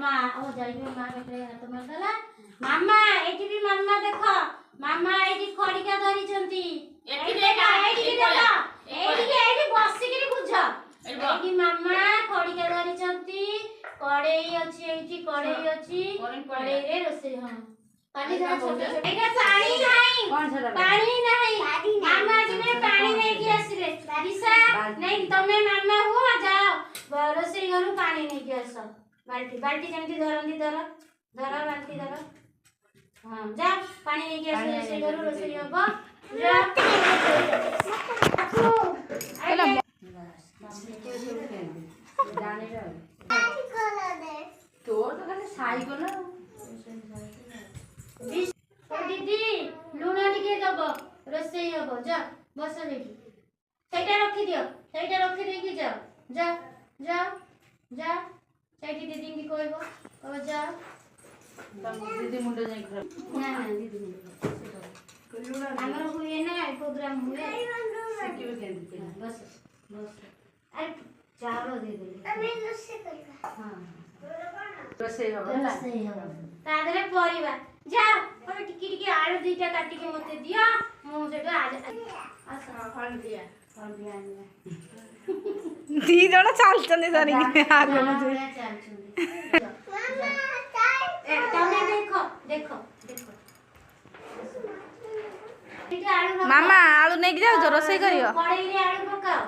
ମାମା ଓ ଯାଇକି ମା ପାଖରେ ହାତ ମାରିଦେଲା। ମାମା, ଏଇଠି ବି ମାମା ଦେଖ, ମାମା ଏଇଠି ଖଡ଼ିକା ଧରିଛନ୍ତି। ଏଠି ଏଇଠି ଦେଖ, ଦେଖ, ଏଇଠିକି ଏଇ ଦେଖ। ପଳା, ଏଇ ପଳା। ଏଇଠିକି, ଏଇଠି ବସିକିରି ବୁଝ। ଏଇଠି ବସ। ଏଇଠି ମାମା ଖଡ଼ିକା ଧରିଛନ୍ତି, କଡେଇ ଅଛି ଏଇଠି, କଡେଇ ଅଛି। କରେଣ୍ଟ ପଳେଇଲା। କଡେଇରେ ରୋଷେଇ। ହଁ, ପାଣି ଧର, ଛୋଟ ଛୋଟ। ଏଇଟା ପାଣି ନାହିଁ, ପାଣି ନାହିଁ। ମାମା ଯିବେ ପାଣି ନେଇକି ଆସିବେ। ଦିଶା ନେଇକି, ତମେ ମାମା ହୁଅ, ଯାଅ ରୋଷେଇ ଘରୁ ପାଣି ନେଇକି ଆସ। ବାଲ୍ଟି, ବାଲ୍ଟି ଯେମିତି ଧରନ୍ତି ଧର, ଧର ବାଲ୍ଟି ଧର। ହଁ, ଯା ପାଣି ନେଇକି ଆସ ରୋଷେଇ ଘରୁ, ରୋଷେଇ ହବ, ଯା। ଆଇଲେ। ତୋର ତ ଖାଲି ସାଇକଲ ଆଉ। ଓ ଦିଦି, ଲୁଣ ଟିକେ ଦବ, ରୋଷେଇ ହବ। ଯା ବସ ସେଇଠି, ସେଇଟା ରଖିଦିଅ, ସେଇଟା ରଖିଦେଇକି ଯାଅ, ଯା ଯା ଯା। ସେଇଠି ଦିଦିଙ୍କି କହିବ, କହିବ ଯା। ଦିଦି ମୁଣ୍ଡ ଯାଇ ଖରାପ। ନା ନା, ଦିଦି ମୁଣ୍ଡ ଆମର ହୁଏ ନା, ପ୍ରୋଗ୍ରାମ ହୁଏ। ଶିଖିବେ କେମିତି? ବସ ବସ। ଆରେ, ଚାଉଳ ଦେଇଦେଲି। ହଁ। ରୋଷେଇ ହବ ହେଲା। ରୋଷେଇ ହବ, ତା ଦେହରେ ପରିବା। ଯାଅ, ତମେ ଟିକେ ଟିକେ ଆଳୁ ଦିଟା କାଟିକି ମତେ ଦିଅ, ମୁଁ ସେଠୁ ଆସ। ହଳଦିଆ। ହଳଦିଆ ଆଣିବା। ଦି ଜଣ ଚାଲିଛନ୍ତି ଧରିକି ଆଗକୁ। ବଢିଆ ଚାଲୁଛନ୍ତି। ତମେ ଦେଖ ଦେଖ ଦେଖ, ଏଇଠି ଆଳୁ ରଖ। ମାମା, ଆଳୁ ନେଇକି ଯାଉଛ, ରୋଷେଇ କରିବ? କଡ଼େଇରେ ଆଳୁ ପକାଅ।